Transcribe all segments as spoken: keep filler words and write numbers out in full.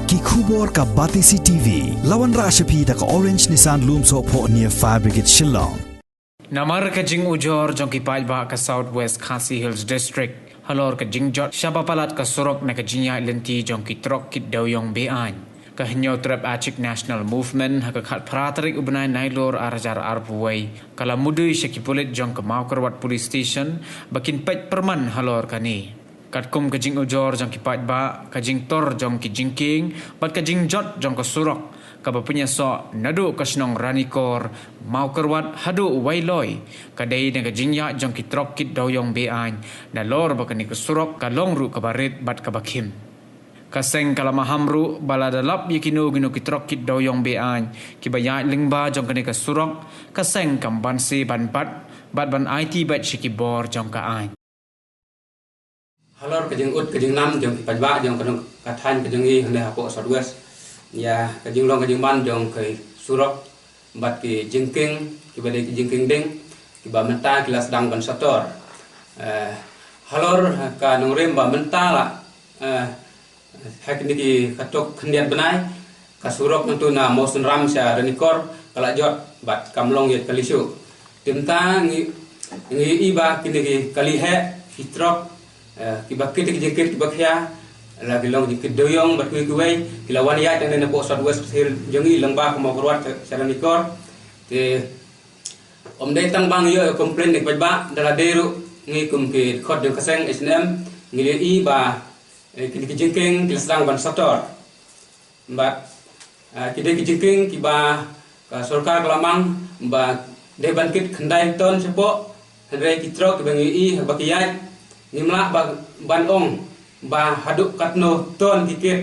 Ki khubor ka Batesi T V. La wanrah sha phi da ka Orange Nissan Lumsohphoh near Fire Brigade Shillong. Namar ka jingujor jong ki paidbah ka South West Khasi Hills District halor ka jingjot shaba palat ka surok na ka jingïaid lynti jong ki trok kit dewïong be-aiñ, ka Hynñiewtrep Achik National Movement ha ka khatphra tarik u bnai Nailur ar hajar arphew wei ka la mudui sha ki pulit jong ka Mawkyrwat Police Station ba kin peit pyrman halor kane. Katkum ka jingujor jong ki paidbah, ka jingtor jong ki jingkieng bad ka jingjot jong ka surok kaba pynïasoh naduh ka shnong Ranikor, Mawkyrwat haduh Wailoi, ka dei na ka jingïaid jong ki trok kit dewïong be-aiñ nalor ba kane ka surok ka long ruh kaba rit bad kaba khim. Ka seng ka la maham ruh ba lada lap ïa kino kino ki trok kit dewïong be-aiñ kiba ïaid lyngba jong kane ka surok, ka seng kam banse ban bat bad ban aiti beit sha ki bor jong ka aiñ. Halor ka jingud ka jingnam jong ki paidbah jong ka nong ka thaiñ ka jong i hangne hapoh South West, ïa ka jinglong ka jingman jong ki surok bad ki jingkieng kiba dei ki jingkieng dieng kiba mynta ki la sdang ban sator. Eh, halor ka nongrim ba mynta la, eh, ha kine ki katok khyndiat bnai, ka surok mynta na Mawsynram sha Ranikor ka la jot bad kam long ïa ka kali shuh. Te mynta ngi, ngi i ba kine ki kali heh, ki trok, eh, kiba kit ki jingkit kiba khia, la ki long jingkit dewïong bad kiwei kiwei, ki la wan ïaid hangne napoh South West Khasi Hills jong i lyngba ka Mawkyrwat sha, sha Ranikor. Te ym dei tang ba ngi ïoh complain na ki paidbah, da lade ruh ngi kum ki dkhot jong ka seng H N M ngi la i ba, eh, kine ki jingkieng ki la sdang ban sator. Bad, ah, ki dei ki jingkieng kiba ka sorkar ka la mang ba dei ban kit khyndai ton shapoh, hynrei ki trok kiba ngi i ba ki ïaid ngim lah ba ban ong ba haduh katno ton ki kit,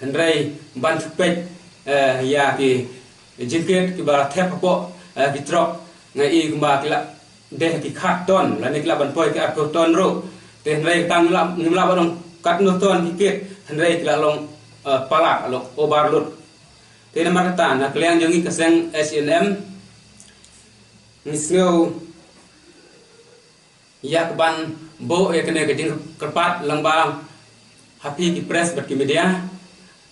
hynrei ban peit, eh, ïa ki jingkit kiba thep hapoh, eh, ki trok nga i kumba ki la deh ki khat ton, lane ki lah ban poi ki arphew ton ruh. Te hynrei tang lah, ngim lah ban ong katno ton ki kit, hynrei ki la long, eh, palat, long overload. Te namar kata na ka liang jong ngi ka seng H N M ngi sngew ïa ka ban buh ïa kane ka jingkyrpad lyngba ha phi ki press bad ki media,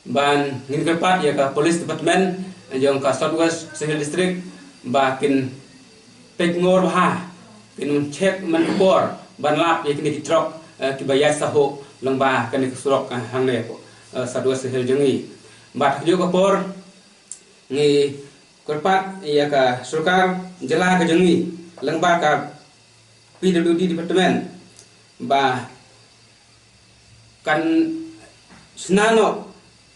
ban ngin kyrpad ïa ka police department jong ka South West Khasi Hills District ba kin peit ngor bha, kin check man ka por ban lap ïa kine ki trok, eh, kiba ïaid sahuh lyngba kane ka surok, eh, hangne, eh, South West Khasi Hills jong ngi. Bad ha kajuh ka por ngi kyrpad ïa ka sorkar jylla ka jong ngi lyngba ka P W D department ba kan shna noh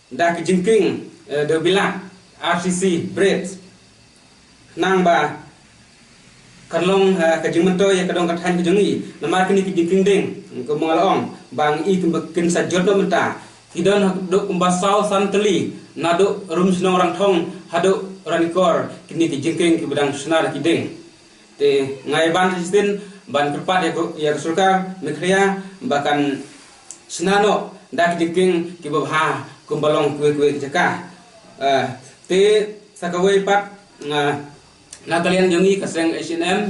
da ki jingkieng, eh, da bilat R C C bridge, khnang ba kan long, eh, ka jingmyntoi ïa ka dong ka thaiñ ka jong ngi. Namar kine ki jingkieng dieng, kumba nga la ong, ba ngi i kumba kin sa jot noh mynta, ki don haduh kumba saw san tylli naduh Rumshnong Rangthong haduh Ranikor, kine ki jingkieng kiba dang shna da ki dieng. Te nga ïa ban shisien ban kyrpad ïa ka, ïa ka sorkar Meghalaya ba kan shna noh da ki jingkieng kiba bha kumba long kiwei kiwei ki jaka. Eh, te sa kawei pat, nga, na ka liang jong ngi ka seng H N M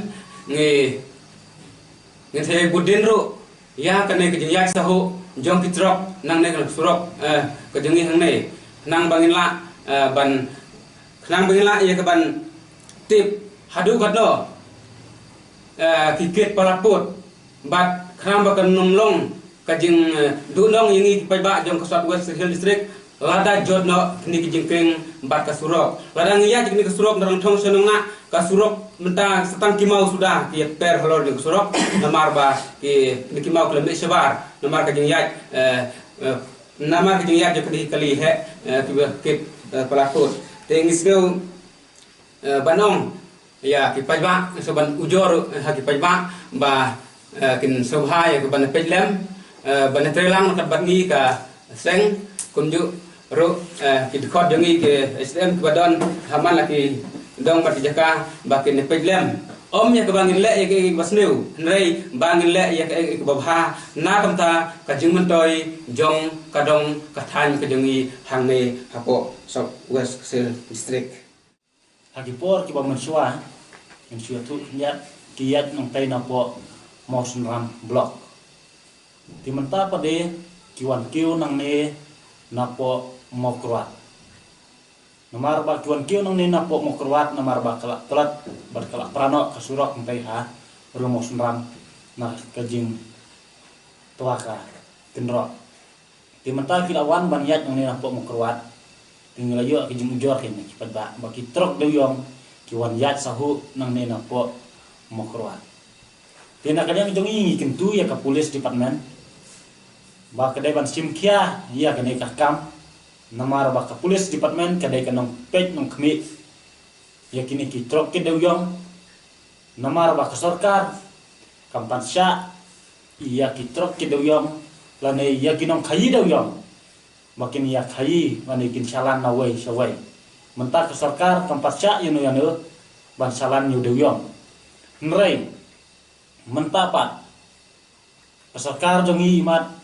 ngi, ngi thei bud dien ruh ïa kane ka jingïaid sahuh jong ki trok nangne ka surok, eh, ka jong ngi hangne, khnang ba ngin lah, eh, ban, khnang ba ngin lah ïa ka ban tip haduh katno, eh, ki kit palat pud, bad khnang ba kan ym long ka jing, eh, duhnong ïa ngi ki paidbah jong ka South West Khasi Hills District lada jot noh kine ki jingkieng bad ka surok. Lada ngi ïaid kine ka surok na Rangthong sha Nongnah, ka surok mynta sa tang ki maw suda ki ïa per halor kine ka surok, namar ba ki, kine ki maw ki la mih shabar namar ka jingïaid, eh, eh, namar ka jingïaid jong kine ki kali heh, eh, kiba kit, eh, palat pud. Te ngi sngew, eh, ban ong ïa ki paidbah, ngi sngew ban ujor, eh, ha ki paidbah ba, eh, kin sngewbha ïa ka ban peit lem, eh, ban trei lang kat bad ngi ka seng, kumjuh ruh, eh, ki dkhot jong ngi ki H N M kiba don ha man la ki dong bad ki jaka ba kin peit lem. Ym ïa kaba ngin leh ïa kaei kaei kaba sniew, hynrei ba ngin leh ïa kaei kaei kaba bha na ka bynta ka jingmyntoi jong ka dong ka thaiñ ka jong ngi hangne hapoh South West Khasi Hills District. Ha ki por kiba mynshuwa, mynshuwa thuh khyndiat ki ïaid nangtei napoh Mawsynram Block. Te mynta pat de ki wan kiew nangne napoh Mawkyrwat. Namar ba ki wan kiew nangne napoh Mawkyrwat namar ba ka la plat bad ka la pra noh ka surok mynta ha Ri Mawsynram na ka jingtwa ka kynroh. Te mynta ki la wan ban ïaid nangne napoh Mawkyrwat. Te ngi la ïoh ka jingujor kane ki paidbah ba ki trok dewïong ki wan ïaid sahuh nangne napoh Mawkyrwat. Te na ka liang jong ngi ngi kyntu ïa ka police department ba ka dei ban shim khia ïa kane ka kam. Namar ba ka police department ka dei ka nongpeit nongkhmih ïa kine ki trok kit dewïong. Namar ba ka sorkar kam pat shah ïa ki trok kit dewïong lane ïa ki nongkhaïi dewïong ba kin ïa khaïi lane kin shalan nawei shawei. Mynta ka sorkar kam pat shah ïano ïano ban shalan ïa u dewïong. Hynrei mynta pat ka sorkar jong ngi imat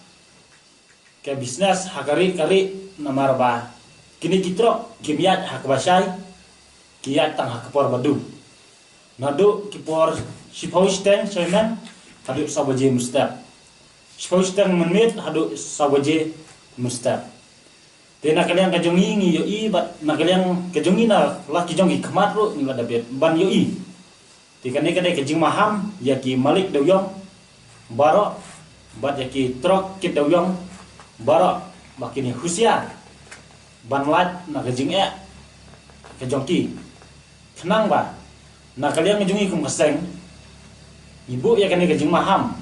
ka business ha ka ri ka ri. Namar ba kine ki trok kim ïaid ha kaba shai, ki ïaid tang ha ka por ba dum. Naduh ki por shiphew shiteng shai mynmiet haduh saw baje mynstep. Shiphew shiteng mynmiet haduh saw baje mynstep. Te na ka liang ka jong ngi ngi ïohi bad na ka liang ka jong ngi na la ki jong ki khmat ruh ngi la da bit ban ïohi. Te kane ka dei ka jingmaham ïa ki malik dewïong baroh bad ïa ki trok kit dewïong baroh ba kin ïa husiar ban lait na ka jingeh ka jong ki. Khnang ba na ka liang ka jong ngi kum ka seng ngi buh ïa kane ka jingmaham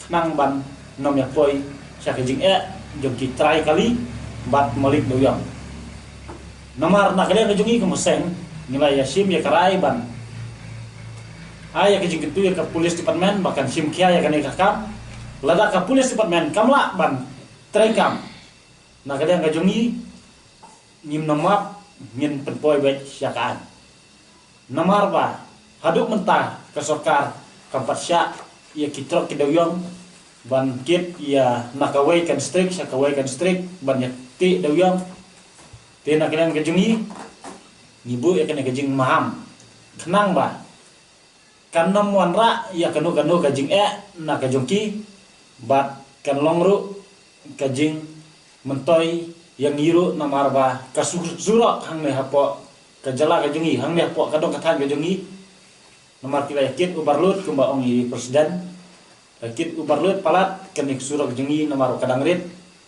khnang ban nym ïa poi sha ka jingeh jong ki trai kali bad malik dewïong. Namar na ka liang ka jong ngi kum ka seng ngi la ïa shim ïa ka rai ban ai ïa ka jingkyntu ïa ka police department ba kan shim khia ïa kane ka kam. Lada ka police department kam lah ban trei kam, na ka liang ka jong ngi ngim nang map, ngin pynpoi beit sha ka aiñ. Namar ba haduh mynta ka sorkar kam pat shah ïa ki trok kit dewïong ban kit ïa na kawei ka district sha kawei ka district ban ïa tih dewïong. Te na ka liang ka jong ngi ngi buh ïa kane ka jingmaham khnang ba kan nym wanrah ïa kano kano ka jingeh na ka jong ki bad kan long ruh ka jingmyntoi ïa ngi ruh namar ba ka su- surok hangne hapoh ka jylla ka jong ngi, hangne hapoh ka dong ka thaiñ ka jong ngi. Namar ki la ïa kit overload kumba ong i president, la kit overload palat kane ka surok jong ngi namar ka dang rit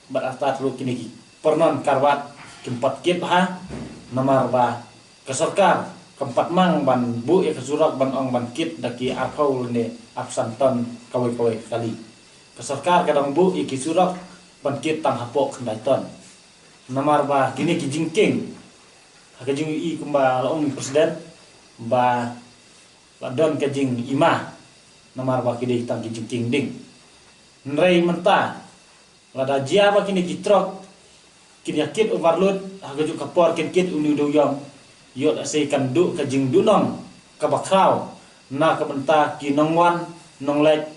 bad artat ruh kine ki pyrnon karwat kim pat kit bha namar ba ka sorkar kam pat mang ban buh ïa ka surok ban ong ban kit da ki arphew ne arphew san ton kawei kawei kali. Ka sorkar ka dang buh ïa ki surok ban kit tang hapoh khyndai ton. Namar ba kine ki jingkieng ha ka jingïohi kumba la ong i president ba la don ka jingima namar ba ki dei tang ki jingkieng ding. Hynrei mynta lada jia ba kine ki trok kin ïa kit overload ha kajuh ka por kin kit une u dewïong, ïoh lehse kan duh ka jingduhnong kaba khraw na ka bynta ki nongwan nongleit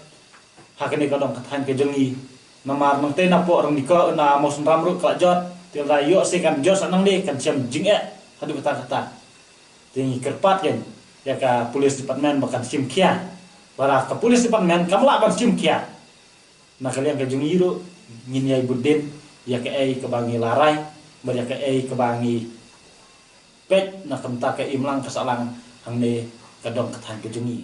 ha kane ka dong ka thaiñ ka jong ngi. Namar nangtei napoh Rangdiko na Mawsynram ruh ka la jot, te lada ïoh lehse kan jot sa nangne kan shem jingeh haduh katta katta. Te ngi kyrpad kein ïa ka police department ba kan shim khia. Lada ka police department kam lah ban shim khia, na ka liang ka jong ngi ruh ngin ïai bud dien ïa kaei kaba ngi la rai bad ïa kaei kaba ngi peit na ka bynta ka imlang ka sahlang hangne ka dong ka thaiñ ka jong ngi.